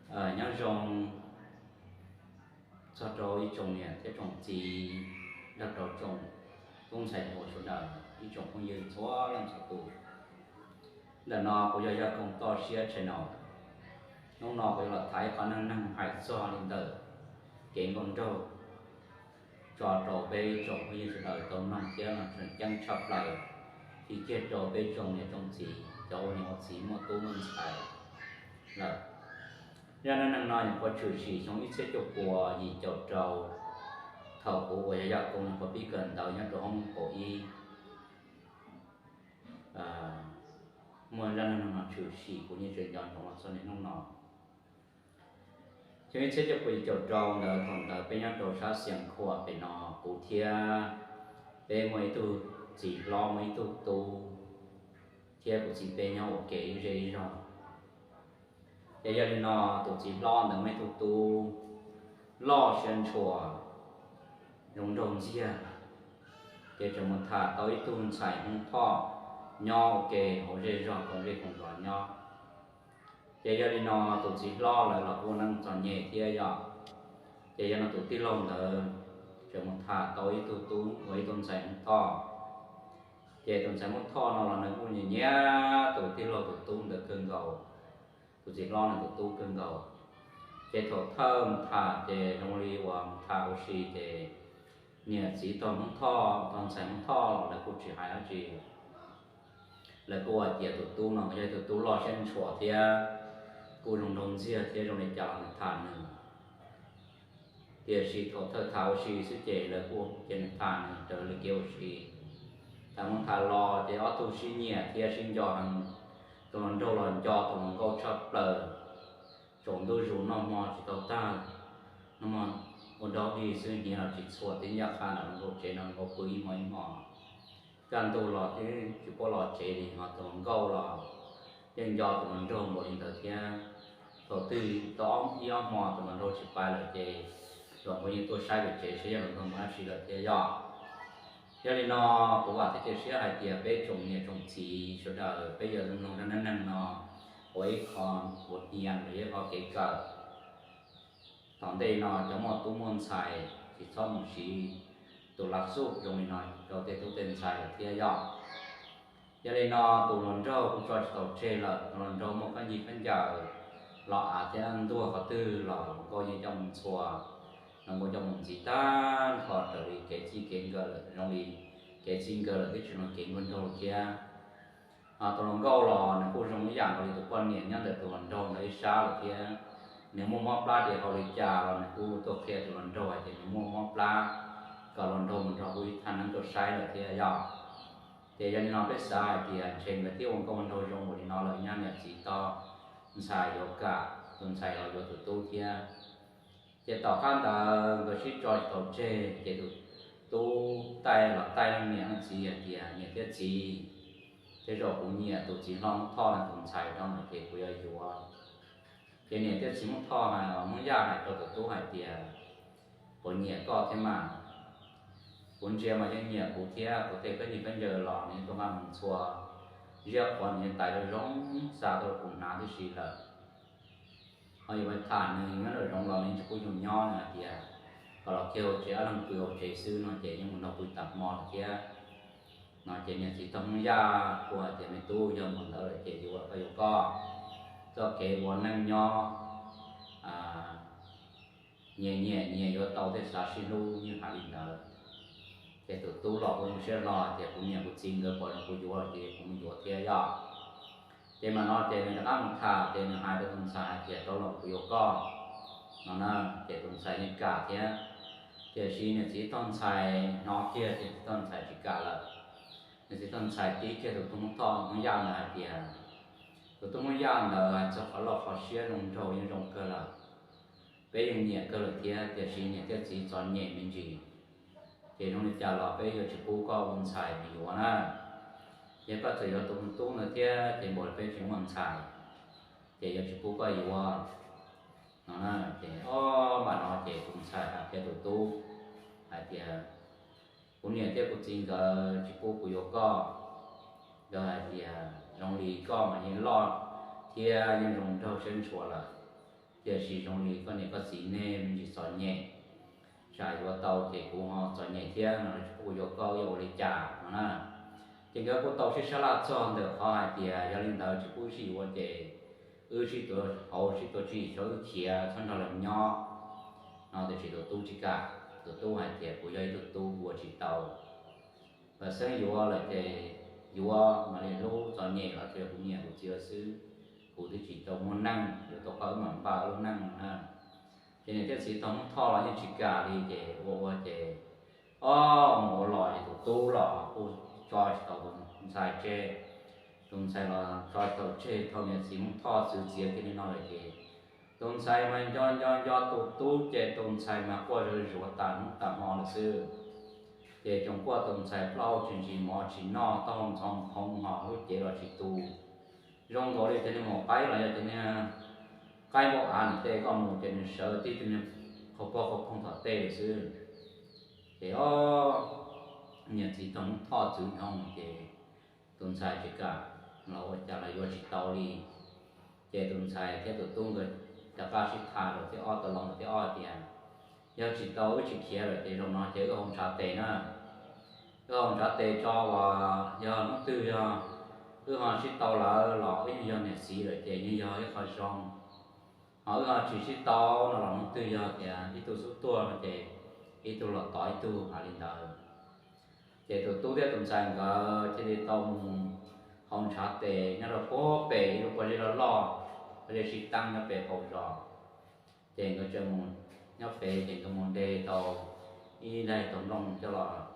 Nyob zoo txog rau ib tsoom niam thiab tsoom txiv, nrog rau tsoom tub ntxhais hluas sawv daws, ib tsoom phooj ywg txhua leej txhua tus. Ntawm no kuv yog Yaj Koom Toj Siab channel. Hnub no kuv yuav los tham ib qho neej neeg hais txog li ntawm kev nkauj nraug tso rau peb tsoom phooj ywg sawv daws tau mloog thiab los tseem ceeb tshaj plaws, thiab kiag rau peb tsoom niam tsoom txiv, cov ua niam ua txiv muaj tub muaj ntxhais lawm. Zaj neej neeg no nyuam qhuav tshwm sim xyoo ib txhiab cuaj puas yim caum rau, thaum kuv uas yog Yaj Koom nyuam qhuav pib kawm ntawv nyob rau hoob kaum ib. Muaj zaj neej neeg no tshwm sim kuv yeej tseem nco ntsoov los txog niaj hnub no. Xyoo ib txhiab cuaj puas yim caum rau ntawd, thaum ntawd peb nyob rau sab Xias Khuam pem no, kuv thiab peb muaj ib tug txiv hlob muaj ib tug tub, thiab kuv txiv peb nyob ua ke ib zej ib zog. Ces yog li no, tus txiv hlob ntawd muaj ib tug tub loj siab ntshua, zoo nraug ntxiag, ces tseem mus tham tau ib tug ntxhais Hmoob Thoj nyob ua ke hauv zej zog koom zej koom zos nyob. Ces yog li no, tus txiv hlob lawv los kuj ua neej txom nyem thiab yom. Ces yog no tus tij laug ntawd tseem mus tham tau ib tug tub uas ib tug ntxhais Hmoob Thoj. Ces tus ntxhais Hmoob Thoj no los nws kuj nyiam nyiam tus tij laug tus tub ntawd kawg nkaus, tus txiv hlob nws tus tub kawg nkaus. Ces thaum thawj mus tham ces zoo li uas mus tham ua si ces niam txiv tog Hmoob Thoj, tog ntxhais Hmoob Thoj los lawv kuj tsis hais dab tsi. Lawv kuj hais tias tus tub no yog tus tub loj siab ntshua thiab kuj zoo nraug ntxiag thiab zoo li cas los nws tham nws. Tiam sis thaum thawj tham ua si xwb ces lawv kuj cia nws tham nws raws li kev ua si. Tham mus tham los ces ob tug sib nyiam thiab sib nco heev. Tus hluas nraug los nco tus hluas nkauj tshaj plaws. Tsaus ntuj zus noj hmo tsis tau tag, noj hmo ua dog dig xwb, hniav los tsis txhuam, twb ncaj qha nram hluas nkauj tsev, nrog hluas nkauj pw ib hmo ib hmo. Kaj ntug los twb tsis paub los tsev li, ho tus hluas nkauj los yeej nco tus hluas nraug npaum li ntawd thiab. Thaum twg tau ib ob hmo tus hluas nraug tsis pais lawm ces hluas nkauj yeej tuaj saib pem tsev saib yog hluas nraug mus dab tsi lawm thiab yom. Yog li no, kuv vam thiab cia siab hais tias peb tsoom niam tsoom txiv sawv daws peb yuav mloog zaj neej neeg no ua ib qho ua hniav los yog ib qho kev kawm. Tom ntej no cov muaj tub muaj ntxhais tsis txhob mus siv tus lav xuj zoo li no rau tej tub tej ntxhais lawm thiab yom. Yog li no tus hluas nraug kuj tso tsis tau tseg lawm, tus hluas nraug muaj khaub ncaws khaub ncaws los av thiab ntuag qhov twg los hluas nkauj yeej coj mus ntxhua, hluas nkauj coj mus ntxiv tag nrho raws li kev txij kev nkawm lawm, zoo li kev txij nkawm lawm twb tsis zoo kev nkauj nraug thiab. Ho tus hluas nkauj los nws kuj zoo ib yam nkaus li tus poj niam nyob ntawm tus hluas nraug ntawd ib sab lawm thiab. Nws muaj mob plab ces hauj li cas los nws kuj tuaj qhia tus hluas nraug hais tias nws muaj mob plab, kom hluas nraug mus nrog kuv ib thaj neeb tuaj saib lawm thiab yom. Ces yog li no peb xav hais tias ntshe nkawd thiaj ua nkauj ua nraug zoo npaum li no lawm, nyab niam txiv tog ntxhais yuav kam, tus ntxhais los yuav tus tub thiab. Ces tom qab ntawd nkawd sib tso tsis tau tseg ces tus tub taij los taij leej niam leej txiv hais tias niam thiab txiv, tej zaum kuv nyiam tus txiv hlob Hmoob Thoj no tus ntxhais rau ntawd ces kuv yuav yuav. Ces niam thiab txiv Hmoob Thoj hais, Hmoob Yaj hais rau tus tub hais tias, kuv nyiam koj thiab mas, kuv ntsia mas yeej nyiam kuv thiab, kuv tej khaub ncaws khaub ncaws los nws tuaj nqa mus ntxhua, ziab qhuav nws yeej tais zoo zoo xa tuaj rau kuv hnav tib si lawm. Ho yuav tham nws nyob nram zoov los nws tsis pub yus nyob, nws hais tias kom los kiag hauv tsev, ob leeg pw hauv tsev xwb no ces yeej mus nrog pw tas hmo lawm thiab. No ces niam txiv tog Hmoob Yaj kuj hais tias, me tub, yog mus ntawd lawm ces yuav koj yuav koj, txoj kev ua neej nyob nyias nyiam nyias yuav tau thiaj xav sib hlub, yeej hais li ntawd. Ces tus tub los kuj zoo siab hlo tias kuv niam kuv txiv nkawd pom zoo kuv yuav ces kuv mus yuav thiab yom. Ces mam no ces nws rov qab mus tham ces nws hais rau tus ntxhais hais tias, tau los kuv yuav koj no na. Ces tus ntxhais yeej kam thiab. Tiam sis niam txiv tog ntxhais hnov kiag ces txiv tog ntxhais tsis kam lawm. Niam txiv tog ntxhais tib kiag tus tub Hmoob Thoj Hmoob Yaj ntawd hais tias, tus tub Hmoob Yaj ntawd hais txog qhov loj qhov siab zoo nraug yeej zoo kawg lawm. Peb yeej nyiam kawg lawm thiab, tiam sis niam thiab txiv txom nyem me ntsis. Ces zoo li cas los peb yuav tsis pub koj ua ntxhais mus yuav na. Yog koj txawm yuav tus tub ntawd thiab ces npaum li peb tsis muaj ntxhais, ces yuav tsis pub koj yuav no na. Ces o, mam no ces tus ntxhais hais qhia tus tub hais tias, kuv niam thiab kuv txiv nkawd tsis pub kuv yuav koj. Nkawd hais tias zoo li koj mas yeej loj thiab yeej zoo nraug siab ntshua lawm, Tiam sis zoo li koj niam koj txiv nej me ntsis txom nyem, tsam yuav tau ces kuv ho txom nyem thiab no, tsis pub kuv yuav koj, yuav ua li cas no na. Ces nkawd kuj tau sib sab laj txog ntawm qhov hais tias yog li ntawd tsis pub wb sib yuav ces wb sib tuav hauv sib tuav tswv yim, wb khiav txhob nrog lawv nyob no. Tiam sis tus tub tsis kam, tus tub hais tias kuv yog ib tug tub ua tsis tau, pam xeeb yuav lawm ces yuav mam li hlub, txom nyem los tsuas yog kuv niam kuv txiv lawv xwb, kuv twb tsis tau muaj neej yuav tau koj, wb mam npaj lub neej no na. Ces niam thiab txiv tau Hmoob Thoj los yeej tsis kam li, ces ua ua ces ob mus ua los ces tus tub los kuj tso tsis tau tus ntxhais tseg. Tus ntxhais los tso tsis tau tseg, thaum niam txiv Hmoob Thoj txwv txiav kiag li no lawm ces tus ntxhais mas nco nco nco tus tub ces tus ntxhais mas quaj zuav zuav tas hnub tas hmo lawm xwb. Ces tsoom quaj tus ntxhais plaub hau tsis ntsis mov tsis noj, taub hau ntxhov phoov ho lub cev los tsis tu. Zoo nkaus li cov niag maum qaib los yog cov niag qaib npauj av nws tej, koj mus ces nws sawv tib tug niag qhov pog qhov phooj tom tej lawm xwb. Ces ob niam txiv tau Hmoob Thoj txwv ntsoov ces tus ntxhais tsis kam los ua cas los yuav tsis tau li. Ces tus ntxhais thiab tus tub nkawd rov qab sib tham rau thib ob, tau los rau thib ob tias yog tsis tau wb tsis khiav lawm ces zaum no ces wb haus ntshav tes na. Wb haus ntshav tes tso uas yog hnub twg yog wb ho sib tau lawm los wb yeej yog niam txiv lawm ces yeej yog ib qho zoo. Ho wb ho tsis sib tau no los hnub twg yog tias ib tug xub tuag no ces ib tug los tos ib tug, hais li ntawd. Ces tus tub thiab tus ntxhais nkawd thiaj li tau mus haus ntshav tes nyob rau puag pem ib lub pob zeb loj loj, pob zeb sib teeb nyob pem qaum zos. Ces nkawd tseem mus nyob pem ces nkawd mus de tau ib daim tau nplooj coj los,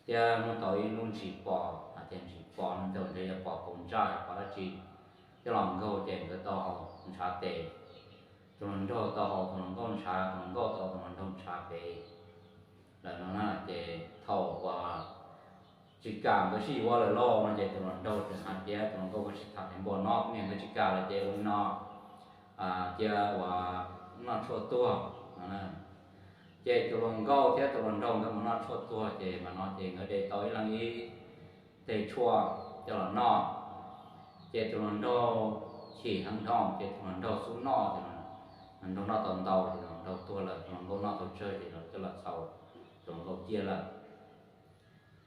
thiab muab tau ib lub ntsis pos, hais tias ntsis pos no ces ntshe yog pos kaus ntsaj pos dab tsi, coj los nkaug ces nkawd tau haus ntshav tes. Tus hluas nraug tau haus tus hluas nkauj ntshav, tus hluas nkauj tau haus tus hluas nraug ntshav pem lawm no na. Ces thaum uas tsis kam nkawd sib yuav lawm lauj no ces tus hluas nraug tseem hais tias tus hluas nkauj, koj tsis tham li npaum no, kuv niam nkawd tsis kam lawm ces ua li no, cia uas noj tshuaj tuag no. Ces tus hluas nkauj thiab tus hluas nraug nkawd mus noj tshuaj tuag ces mas no ces nkawd de tau ib leeg ib teg tshuaj coj los noj. Ces tus hluas nraug chim heev dhau ces tus hluas nraug xub noj ces hluas nraug noj tau ntau ces hluas nraug tuag lawm, tus hluas nkauj noj tau tsawg ces lawv coj los txhaum tus hluas nkauj ciaj lawm.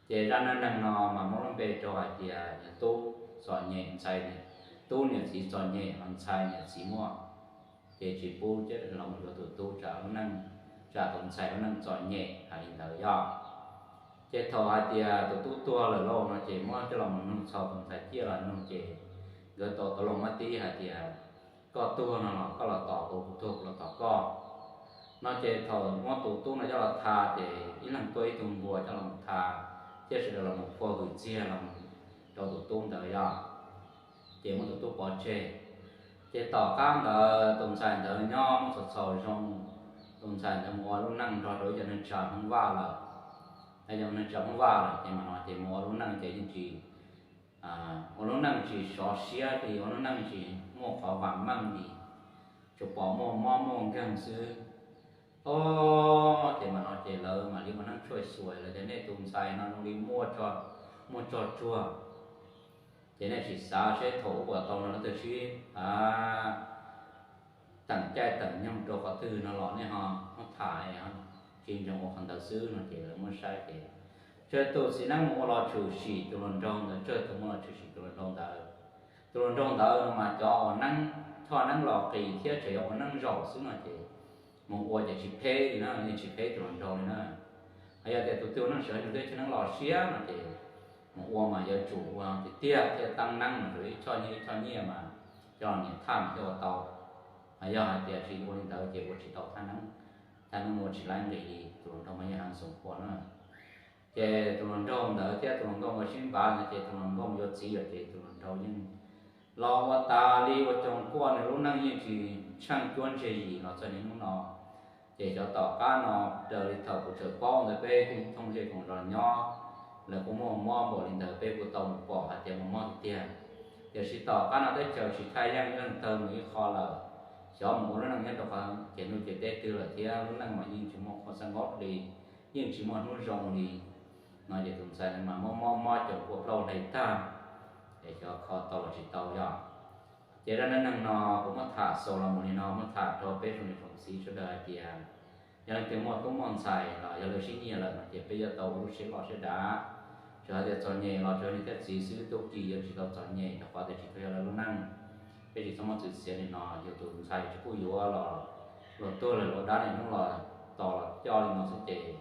Ces zaj neej neeg no mas muab lub npe rau hais tias yog tub txom nyem, ntxhais, tub niam txiv txom nyem, ho ntxhais niam txiv muaj, ces tsis pub los mus yuav tus tub tsam lub neej, tsam tus ntxhais lub neej txom nyem, hais li ntawd yog. Ces thaum hais tias tus tub tuag lawm lauj no ces muab coj los mus nug txhaum tus ntxhais ciaj los nug ces nkawd tau tau loo mab tib hais tias koj tuag no los koj los tos kuv, kuv tuag kuv los tos koj no. Ces thaum muab tus tub no coj los tha ces ib leeg tuaj ib tug npua coj los mus tha, thiab sawv daws los mus phua hwm txiag los rau tus tub ntawd yog, ces muab tus tub pov tseg. Ces tom qab ntawd tus ntxhais ntawd nyob muaj txaus txhaum zoo, tus ntxhais ntawd mus ua lub neej nrog rau ib co neeg tsa Hmoob Vaj lawm. Ib co neeg tsa Hmoob Vaj lawm ces mas no ces mus ua lub neej ces yeej tsis, ua lub neej tsis sov siab li, ua lub neej tsis muaj qhov vam meej li, tsuas pom muaj mob muaj nkeeg xwb. Os, ces mas no ces lawv mam li ua neeb tshuaj xuas, lawv tias nej tus ntxhais no zoo li muaj, muaj tsog tsuag. Ces nej sim xav seb thaum ub puas tau nrog leej twg sib teem caij teem nyoog rau qhov twg no los nej ho muab tham, tsis ntseeg ua qhov ntawd xwb no ces lawv muab saib ces tsawg tus txiv neeb mus ua los tshwm sim tus hluas nraug ntawd, tsawg tus mus los tshwm sim tus hluas nraug ntawd. Tus hluas nraug ntawd no mas cov uas neeb, choj neeb los qis thiab tseem yog ua neeb zaum xwb no ces mus ua ces tsis pheb li na, yeej tsis pheb tus hluas nraug li na. Hos yog tias tus twg ua neeb sawv ntsug thiab choj neeb los siab no ces mus ua mas yuav tsum ua tiag tiag thiaj teeb neeb mas tsum ib choj nyiaj ib choj nyiaj mas coj los nias thaj mas thiaj ua tau. Hos yog hais tias tsis ua li ntawd ces ua tsis tau thaj neeb, thaj neeb ua tsis laib nqis li. Tus hluas nraug mas yeej heev xoom pua na. Ces tus hluas nraug ntawd thiab tus hluas nkauj nkawd sib npav ntawd ces tus hluas nkauj yuav txiv lawm ces tus hluas nraug yeej los ua tas li ua coos quaj, nws lub neej yeej tsis tsheej cuab tsheej yim los txog niaj hnub no. Ces xyov tom qab no, raws li thaum kuv tseem paub ntawd peb hu thooj zej koom zos nyob, lawv kuj muaj mob npaum li ntawd peb kuj tau mus pom hais tias muaj mob tiag tiag. Tiam sis tom qab no teb chaws tsis thaj yeej, ib leeg tawg mus ib qho lawm, xyov mus ua lub neej nyob rau qhov ces nuj ces teb twg lawm thiab lub neej mas yeej tsis muaj qhov xab nkaub li, yeej tsis muaj hnub zoo li no ces tus ntxhais mas mob mob mob coos quaj plaub hle tag, es xyov kho tau los tsis tau yog. Ces zaj neej neeg no kuv muab tham xaus los mus li no, muab tham rau peb tsoom niam tsoom txiv sawv daws hais tias yog leej twg muaj tub muaj ntxhais los yog lawv sib nyiam lawm no ces peb yuav tau ua lub siab loj siab dav. Txawm hais tias txom nyem los tsuas yog niam thiab txiv xwb, tub ki yuav tsis tau txom nyem rau qhov tias tsis tau yog lawv lub neej. Peb tsis txhob muab txwv txiav li no, yus tus ntxhais tsis pub yuav los luag tuag lawm luag dab niam hnub los tos los coj li no xwb ces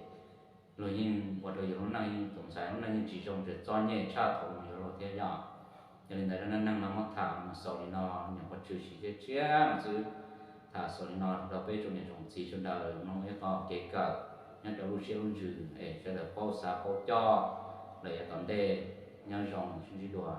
luag yeej ua rau yus lub neej, tus ntxhais lub neej yeej tsis zoo, tseem txom nyem tshaj thaum mus yuav luag thiab yom. Yog li ntawd zaj neej neeg no muab tham mus xaus li no, nyuam qhuav tshwm sim tshiab tshiab no xwb. Tham xaus li no rau peb tsoom niam tsoom txiv sawv daws mloog ib qho kev kawm nyob rau lub siab lub ntsws es sawv daws paub xav paub coj lawm yav tom ntej. Nyob zoo, sib ntsib dua.